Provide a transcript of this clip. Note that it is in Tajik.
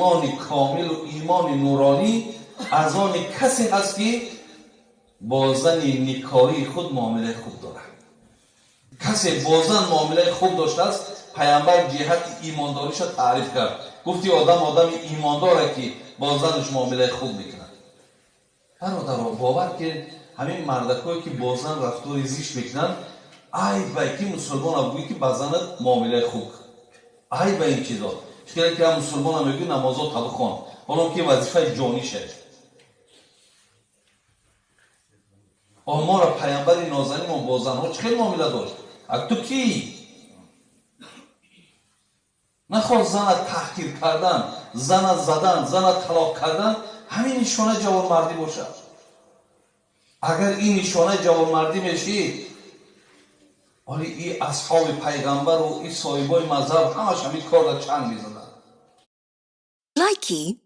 Имони комилу имони нуронӣ аз они касе ҳаст, ки бо зани никоҳии худ муомилаи хуб дорад. Касе бо зан муомилаи хуб доштааст, Паямбар ҷиҳати имондориша таъриф кард, гуфти: одам одами имондоре, ки бо занаш муомилаи хуб мекунад. Бародаро, бовар кунед, ҳамин мардакое, ки бо зан рафтори зишт мекунанд, айб вай ки мусулмона бугӯй, ки ба занат муомилаи хуб. Айб ба ин чизо чикара, ки мусулмона мегӯй: намозо табихон, ҳолон ки вазифаи ҷонише. Омора Паямбари нозанимо бо занҳо чӣ хел муомила дошт? Ак ту кӣ? Нахоҳ зана таҳқир кардан, зана задан, зана талоқ кардан ҳамин нишонаи ҷавонмардӣ бошад. Агар ин нишонаи ҷавонмардӣ мешид, оли и асҳоби пайғамбару и соҳибои мазҳаб ҳамаш ҳамин корра чанг мезаданд. Likey.